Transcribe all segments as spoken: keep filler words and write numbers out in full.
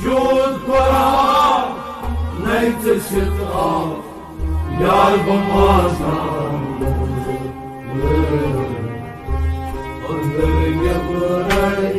جود قرآن نَے ژٕ سِتھ آو، یار بہٕ مازان۔ أنٛدرٕ نٮ۪برَے۔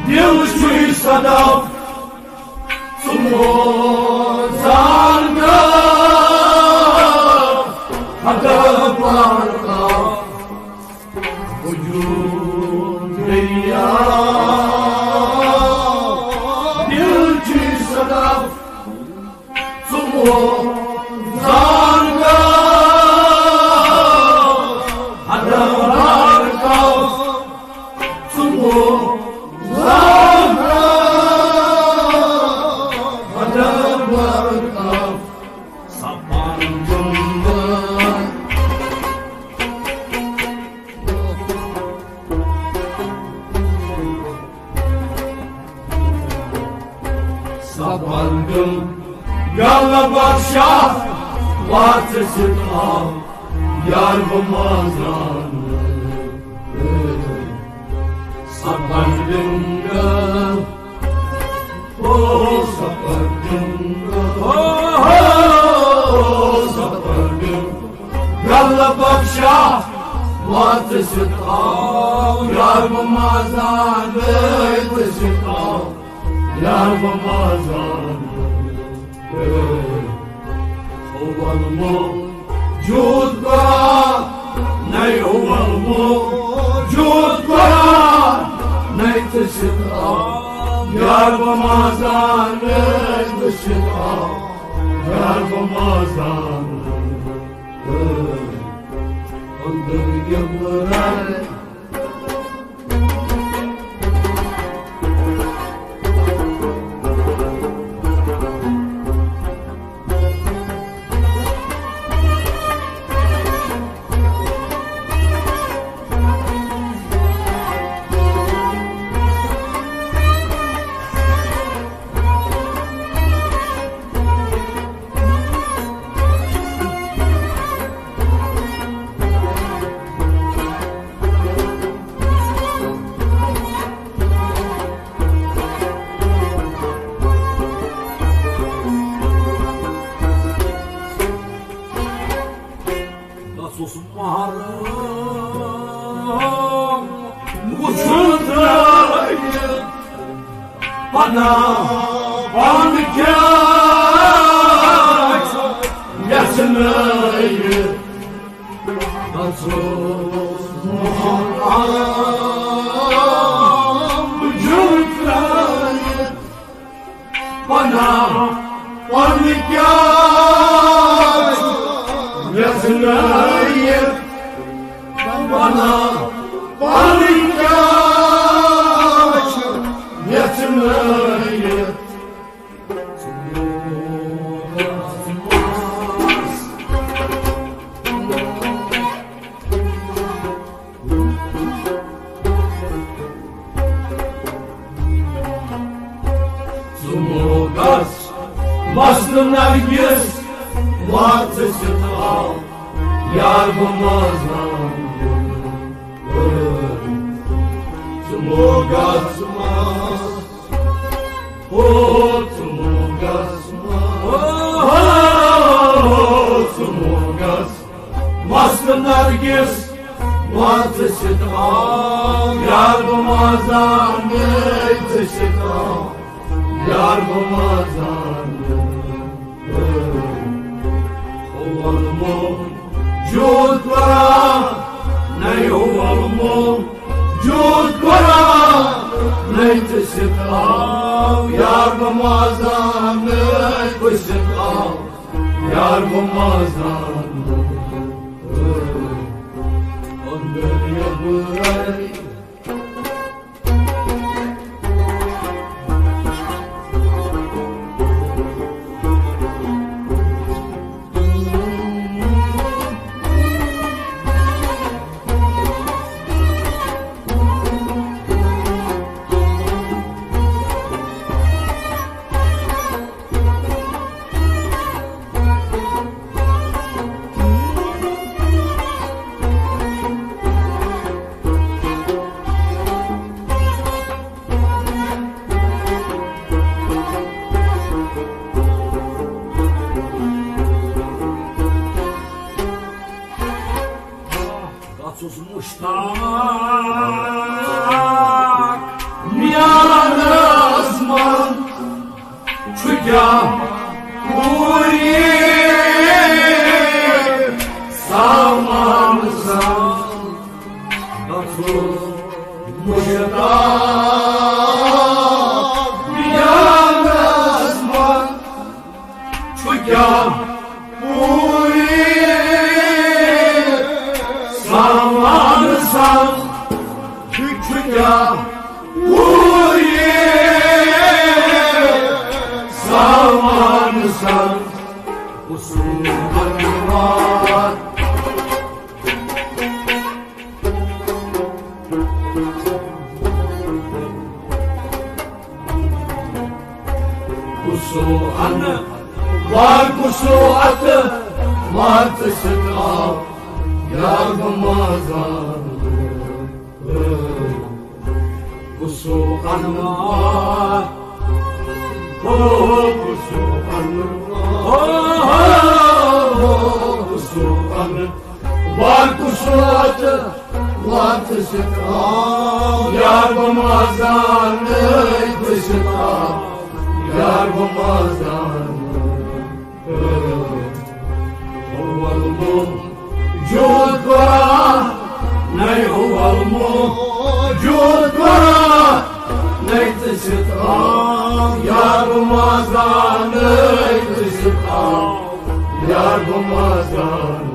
دل چھُے صدف، ژٕ موزان گژھ، خدا پاک وجود دریا۔ دل چھُے صدف، ژٕ موزان گژھ، خدا پاک وجود دریا۔ سپندم گل بخشا، واتھ سِتھ آو، یار بہٕ مازان۔ سپندم گل، او سپندم گل، او سپندم گل بخشا، واتھ سِتھ آو، یار بہٕ مازان، واتھ سِتھ آو، یار بہٕ مازان۔ اول موجود قرآن، نَے اول موجود قرآن، نَے ژٕ سِتھ آو، یار بہٕ مازان، نَے ژٕ سِتھ آو، یار بہٕ مازان۔ أنٛدرٕ نٮ۪برَے۔ تس اوس محرم وُچھُن ترٲوِتھ، پناہ پنُن کیٛاہ چھُ یژھنٲوِتھ۔ تس اوس محرم وُچھُن ترٲوِتھ، پناہ پنُن کیٛاہ چھُ یژھنٲوِتھ؟ پناہ پنُن کیٛاہ چھُ یژھنٲوِتھ؟ ژٕ موگس مست نرگس، واتھ سِتھ آو یار بہٕ مازان۔ ژٕ موگس مست، او ژٕ موگس مست، او ژٕ موگس مست نرگس، واتھ سِتھ آو یار بہٕ مازان، ژٕ سِتھ آو یار بہٕ مازان۔ اول موجود جود قرآن، نَے ہُہ وَلمو، جود قرآن، نَے ژٕ سِتھ آو، یار بہٕ مازان، نَے ژٕ سِتھ آو، یار بہٕ مازان۔ أنٛدر یَپٲرۍ۔ گژھُس مشتاق میانس منٛز چھُ کیٛاہ پوٗرِ سامان سان گژھُس مشتاق میانس منٛز چھُ کیٛاہ پوٗرِ سامان سان، چھُ کیٛاہ پوٗرِ سامان سان، قصوٗر انوار۔ قصوٗر انوار، قصوٗر اتھ وات سۭتۍ آو یار بہٕ مازان۔ قصوٗر انوار، ہو، قصوٗر انوار، ہو، ہو، قصوٗر انوار۔ وار قصوٗر اتھ وات سۭتۍ آو یار بہٕ مازان، أتھۍ سۭتۍ آو یار بہٕ مازان۔ ہُہ وَلمو جود قرآن، نَے ہُہ وَلمو جود قرآن، نَے ژٕ سۭتۍ آو یار بہٕ مازان، نَے ژٕ سۭتۍ آو یار بہٕ مازان۔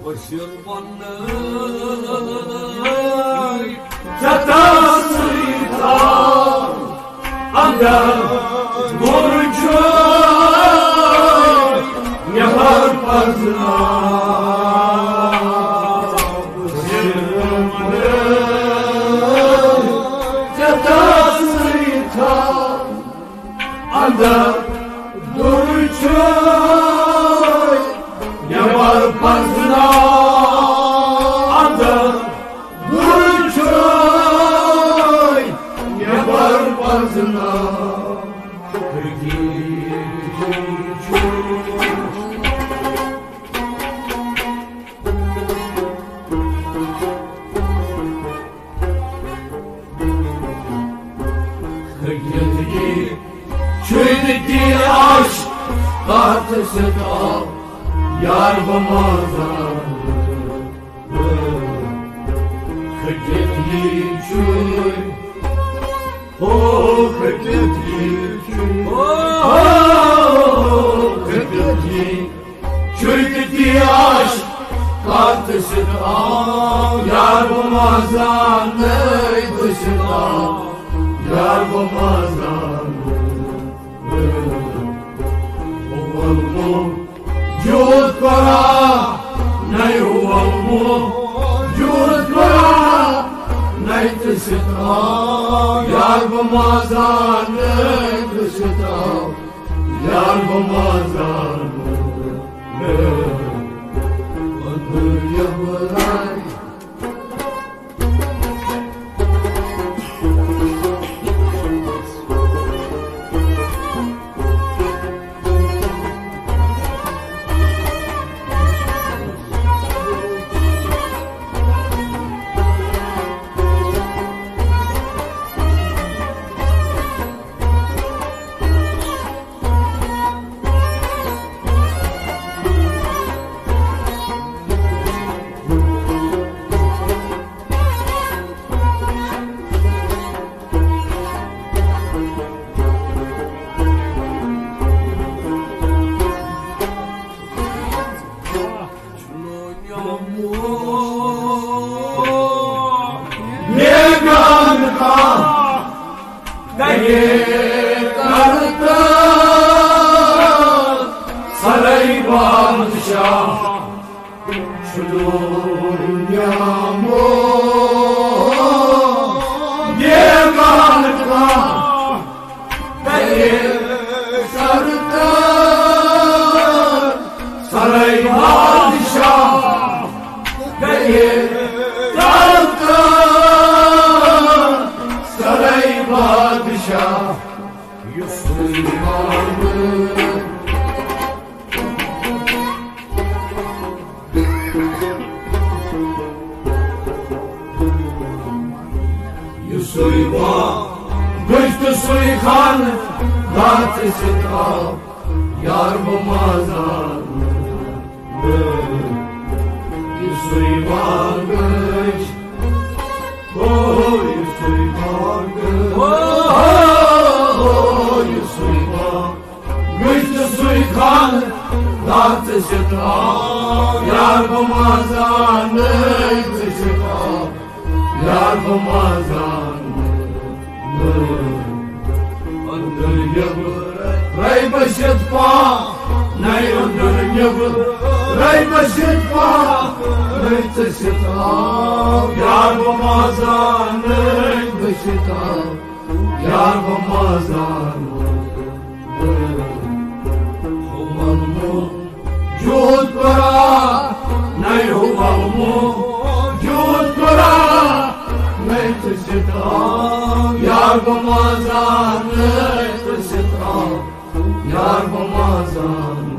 کٔشیٖر وَنہٕ ژےٚ تَس سۭتۍ تھاو اگر گوٚو چھُ نٮ۪بر پَزناو۔ کٔشیٖر وَنہٕ ژےٚ تَس سۭتۍ تھاو اندر دُر چھُ نٮ۪بر پزناو، اندر دُر چھُ نٮ۪بر پزناو۔ حقیٖقی چھُ خٔدمت کی چھُنہٕ تہِ آش کتھ سۭتۍ آو یار بہٕ مازان۔ خٔدمت کی چھُنہٕ، ہو خٔدمت کی چھُنہٕ، ہو خٔدمت کی چھُنہٕ تہِ آش کتھ سۭتۍ آو یار بہٕ مازان، أتھۍ سۭتۍ آو یار بہٕ مازان۔ ووٚنمو جوت کرا نئی ہوا موجود کرا نئی ژٕ ستا، یار بہٕ مازان نئی ژٕ ستا، یار بہٕ مازان نئی ژٕ ستا۔ بیگانہ کانٛہہ گیے کرتہٕ سرے بادشاہ۔ چھُ دُنیا مو بیگانہ کانٛہہ گیے کرتہٕ سرے بادشاہ، گیے کرتہٕ سرے بادشاہ۔ یُس سُے وَنہٕ یُس سُے وَنہٕ گٔژھ تہٕ سُے خانہٕ دار ژٕ سِتاو، یار بہٕ مازان۔ یُس سُے وَنہٕ گٔژھ، او، یُس سُے وَنہٕ گٔژھ، او، او، یُس سُے وَنہٕ گٔژھ تہٕ سُے خانہٕ دار ژٕ سِتاو، یار بہٕ مازان نئی ژٕ سِتاو، یار بہٕ مازان نئی۔ أنٛدر نیٚبر رے بٔسِتھ پانہٕ، نئی أنٛدر نیٚبر رے بٔسِتھ پانہٕ، نئی ژٕ سِتاو، یار بہٕ مازان نئی ژٕ سِتاو، یار بہٕ مازان نئی۔ ہُہ وَنہٕ موجود کرا، نئی ہُہ وَنہٕ موجود کرا نئی ژٕ سِتاو، یار بہٕ مازان نئی ژٕ سِتاو، یار بہٕ مازان